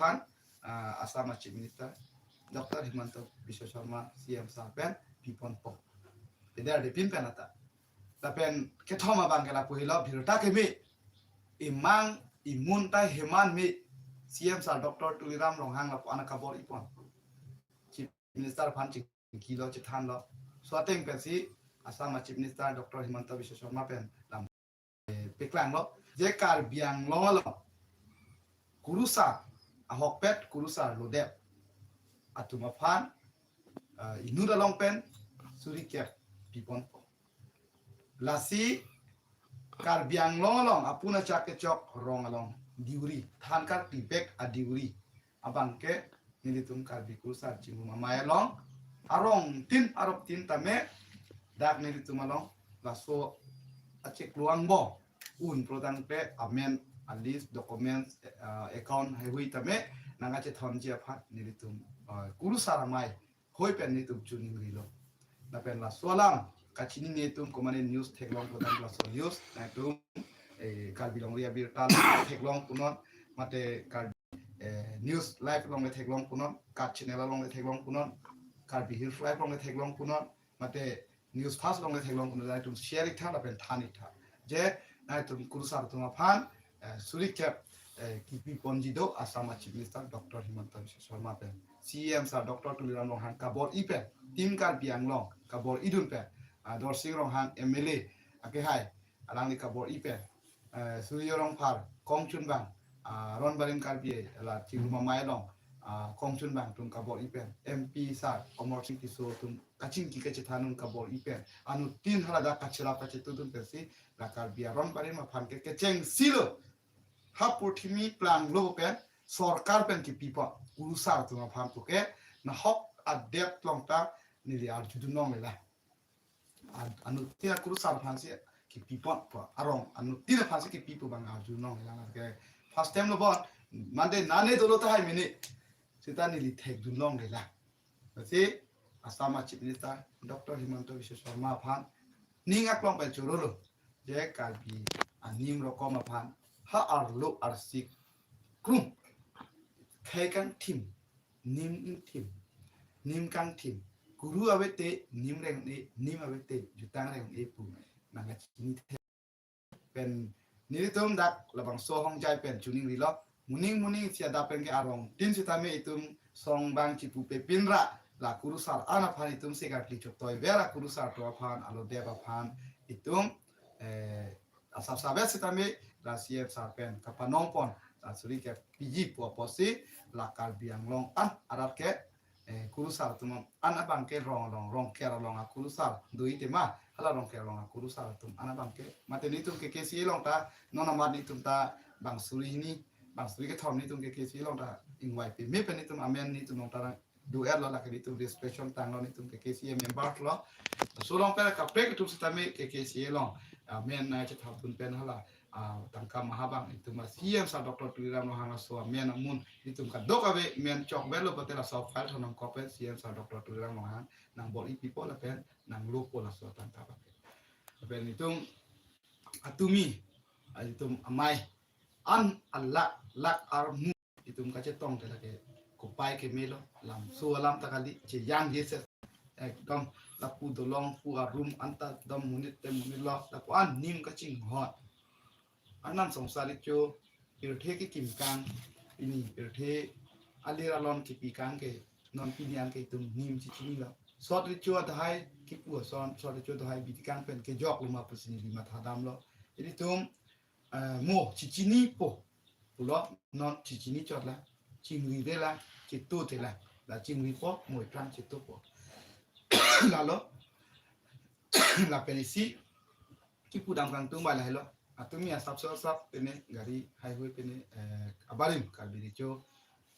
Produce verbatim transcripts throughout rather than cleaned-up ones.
aphan, ah, Assam Chief Minister Doctor Himanta Biswa Sarma, C M sir pen piponpo. Peder de pin pen ata. Lapen kethom abang ke lapu helo, birta keme, imang imun ta heman me, C M sir Doctor Tuliram Ronghang lapu-an kabor-ipon. Chief Minister aphan chingkilo, chethanlo. So ateng pensi Assam Chief Minister Doctor Himanta Biswa Sarma pen lam, eh, paklanglo. Je Karbi Anglong along kurusar ahokpet, kurusar lodep atum aphan, eh, inut along pen suri kep piponpo. Lasi Karbi Anglong along apun achak kechok rong along diuri, than karpi bek adiuri abang ke nelitum Karbi kurusar chingrum amei along arong tin arop tin tame dak nelitum along laso acheklo angbong un pro tangte amen a list, documents, eh, account haihui tame nangkachethonji aphan nelitum, eh, kurusar amei hoi pen nelitum chuning rilo. Lapen laso alam kachinine atum komane news theklong putang, laso news nangtum, eh, Karbi Longri Abirta theklong punon, mate Karbi, eh, News Live along theklong punon, Kutch Channel along theklong punon, Karbi Hills Live along theklong punon, mate News Fast along theklong punon, nangtum share iktha lapen than iktha. Je nangtum kurusar atum aphan, eh, suri kep, eh, kipiponji do Assam Chief Minister Doctor Himanta Biswa Sarma pen, C M sir Doctor Tuliram Ronghang kabor-i pen, Team Karbi Anglong kabor-idun pen, ah, Dorsing Ronghang M L A akehai alangli kabor-i pen, eh, Surjya Rongphar kongchunbang, ah, Ronbarim Karbi la chingrum amei along, ah, kongchunbang atum kabor-i pen, M P sir Amarsing Tisso atum kachingki kachethan atum kabor-i pen, anuttin hala dak kacherap kachetudun pensi la Karbi aron barim aphan ke kechengsi lo. Ha purthimi planglo pen sorkar pen kipipo kurusar atum aphan puke, nahok adet along ta neli arjudun longlelang. An-, anuttin kurusar aphansi kipiponpo, arong anuttin aphansi kipipo abang arjudun longlelang. Ke first time lo bon, mande nane dolo tahai mene, seta neli thekdun longlelang. Lasi Assam Chief Minister Doctor Himanta Biswa Sarma aphan ning aklong pen chorolo, je Karbi anim rokom aphan ha arlo arsik krum, khei kangthim, nim ingthim, nim kangthim, kuru avete nim reng-e, nim avete jutang reng-e pu nangkachinithe. Pen nelitum dak labangso ahongjai pen chuning rilo. Moning moning isi adap pen ke arong tin sitame itum song bang chipupe pinra la kurusar an aphan itum sekarkli chotoi vera kurusar atum aphan, alodep aphan itum, eh, asap sabet sitame la C M sir pen kapanongpon la suri kep piji pu apotsi la Karbi Anglong an arat ke, eh, kurusar atum an abang ke rong along, Rongker along akurusar do-i tema, hala Rongker along akurusar atum an abang ke. Mate nelitum K K C A along ta, non amat nelitum ta bang suri hini, bang suri kethom nelitum K K C A along ta ingvai peme pen nelitum amen nelitum along ta do-erlo, lake nelitum registration tanglo nelitum K K C A member lo. Laso along pen kaprek atum sitame K K C A along amen nangchethapdun pen hala, ah, tangka maha abang itum a C M sir Doctor Tuliram Ronghang laso amen amun itum kadokave men chokverlo pute laso file than nangkok pen C M sir Doctor Tuliram Ronghang nangbor-ipipo lapen nanglopo laso tangka abang. Lapen itum atumi, ah, itum amei an alak lak armu itum kachetongte lake kopai kemelo, lamso alam ta kali, cheyang jeset ekdom lapu dolong pu arum anta dom monit te monit lo, lapu an nim kachinghon. Anan songsar recho, pirthe kekim kang, pini pirthe alir alon kipi kang ke, non pini an ke itum nim chichinilo. Sot recho adhai kipu ason, sot recho adhai bidi kang pen kejoklo ma pusi neli mathadamlo. Ilitum, eh, mo chichinipo pulo, non chichini chotlang, chingri detlang, chito detlang. La chingripo, mo ipran chitopo. Lalo, lapen isi kipudam kangtung bai lahelo. Atumi asap so asap pene gari haihui pene, eh, abarim Karbi Recho,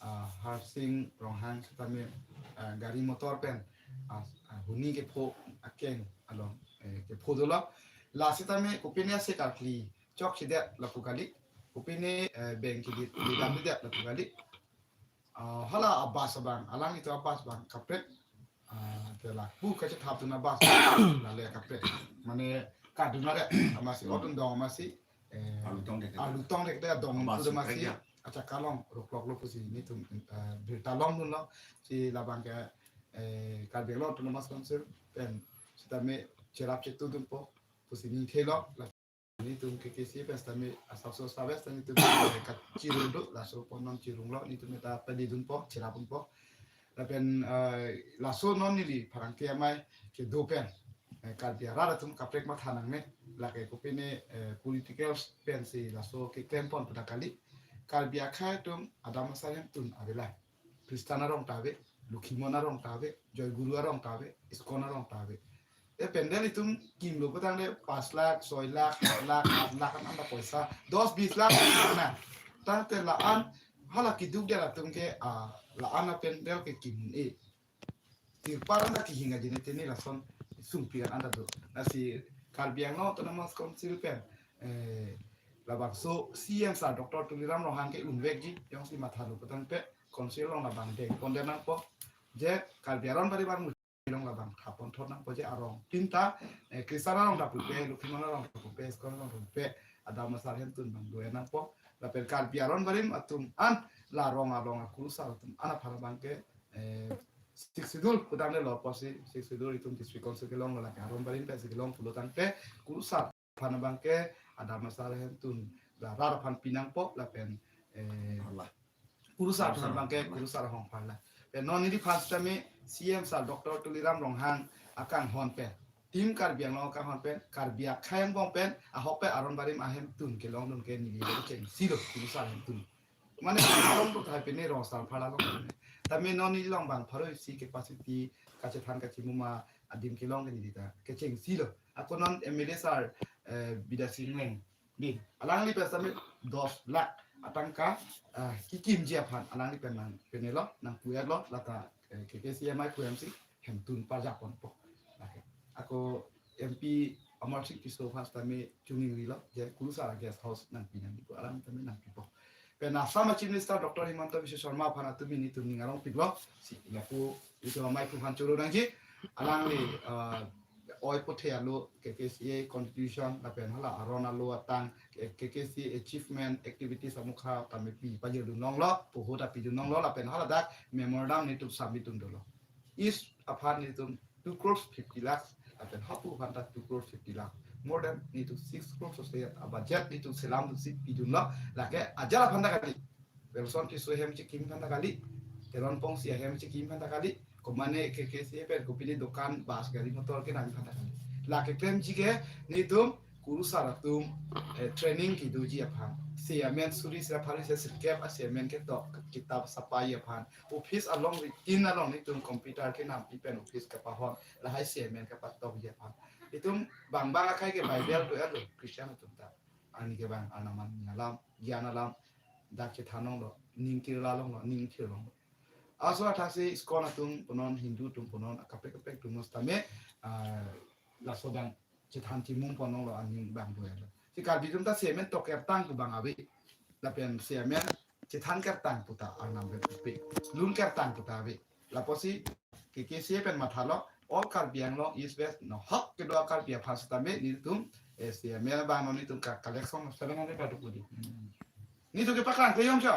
ah, Harsing Ronghang sitame, ah, gari motor pen, ah, ah, huni kepho akeng along, eh, kepho dolo. La sitame kopine sekarkli chokchedet lapu kali, kopine, eh, bank kili dam det lapu kali. Ah, hala abas abang, alanglitum abas abang kaprek. Ah, ke lapu kachethapdun abas, lale kaprek. Mane kadun are, amatsi, hmm, odun dong amatsi, eh, arlutong dek, arlutong dek dong abas itu amatsi, kaprek ya. achak along rokloklo pusi nelitum, eh, birta longdunlo, si labang ke, eh, Karbi Anglong Autonomous Council pen sitame cherap chetudunpo pusi ningthelo. La nelitum K K C pen sitame asapso sabes ta nelitum kachirung do, laso pon non chirunglo, nelitum ta padidunpo, cherapdunpo. Lapen, eh, laso non neli pherangke amei kedo pen, eh, Karbi arat atum kaprek matha nangne, lake kopine, eh, political pensi laso keklempon pada kali. Karbi akhei atum adam asar hemtun avelang. Christian arong ta ave, Lokhimon arong ta ave, Joy Guru arong ta ave, ISKCON arong ta ave. E pandal itum kimlo putangte pas lakh, soi lakh, hat lakh, aat lakh an anta poisa, dos bis lakh na. Tangte la-an hala keduk dia latum ke, ah, la-an apandal ke kim-un-e. Tirpal anta kehing ajoine tene lason sungpi an anta do. Lasi Karbi Anglong Autonomous Council pen, eh, labangso C M sir Doctor Tuliram Ronghang ke unvekji, jongsi mathalo putangte council along labang dengpon nangpo. Je Karbi aron bari bang along labang thapon thot nangpo je arong tinta, eh, Christian arong ta pupe, Lokhimon arong ta pupe, ISKCON arong ta pupe, adam asar hemtun bang do-en nangpo. Lapen Karbi aron barim atum an la rong along akurusar atum an aphan abang ke, eh, Sixth Schedule putangte lo pusi, Sixth Schedule itum District Council kelong lo, lake aron barim pensi kelong pulo tangte kurusar aphan abang ke adam asar hemtun la rat aphan pi nangpo lapen, eh, Allah. Kurusar aphan abang ke kurusar ahong pharla. Pen non neliphan sitame C M sir Doctor Tuliram Ronghang akanghon pen, Team Karbi Anglong akanghon pen, Karbi akhei angbong pen, ahok pen aron barim ahemtun kelongdun ke neli kechengsi lo, kurusar ahemtun. Mane along tu thai pene rong sar pharla long pene. Tame non neli along bang pharo isi capacity kachethan kachimuma adim kelong ke neli ta kechengsi lo. Ako non M L A sir, eh, Bidya Sing Engleng, di, alangli pen sitame dos lakh atangka, ah, kekimji aphan alangli pen nangpinelo, nangpu-etlo, lata, eh, K K C amei pu M C hemtun pajak ponpo. Lake ako M P Amarsing Tisso aphan sitame choningri lo, je kurusar a-guest house nangpi nangpo, alang tame nangpipo. Pen Assam Chief Minister Doctor Himanta Biswa Sarma aphan atum nelitum ning arongpiklo, si lapu itum amei pu aphan choro nangji, alangli, ah, oi puthe alo K K C A constitution, lapen hala aron alo atang, K K C A achievement, activities amukha tame pi pajirdun longlo, puhot ta pidun longlo, lapen haladak memorandum nelitum submit dun dolo. East aphan nelitum two crores fifty lakhs, lapen hapu aphan ta two crores fifty lakhs. More than nelitum six crores ose a-budget nelitum selam dunsi pidunlo, lake ajat aphan ta kali. Welson Tisso ahem chekim aphan ta kali, Teron Pongsi ahem chekim aphan ta kali, komane K K C A pen kopine dokan, bus, gari motor kenam aphan ta kali. Lake klemji ke nelitum kurusar atum, eh, training kedoji aphan. Chairman suri sra pharo sra sirkep a-chairman ketok, kitap sapai aphan. Office along, tin along nelitum computer kenampi pen office kapahon, lahai chairman kapatokji aphan. Itum bang bang akhei ke Bible do-etlo, Christian atum ta. Arni ke bang arnam an ning alam, gyan alam, dak chethan longlo, ning kirla longlo, ning thir longlo. Laso athak si ISKCON atum punon, Hindu atum punon, kaprek kaprek atum sitame, ah, laso bang chethan chimum pon longlo, aning bang do-etlo. Si Karbi atum ta chairman tok kertang pu bang ave. Lapen chairman chethan kertang pu ta arnam pen pupe, lun kertang pu ta ave. Lapusi K K C A pen mathalo, all Karbi Anglong East West nohok kedo a-Karbi aphan sitame nelitum, eh, chairman bang non nelitum ka collection seven hundred paduk pu di. Nelitum ke paklang kejong cho.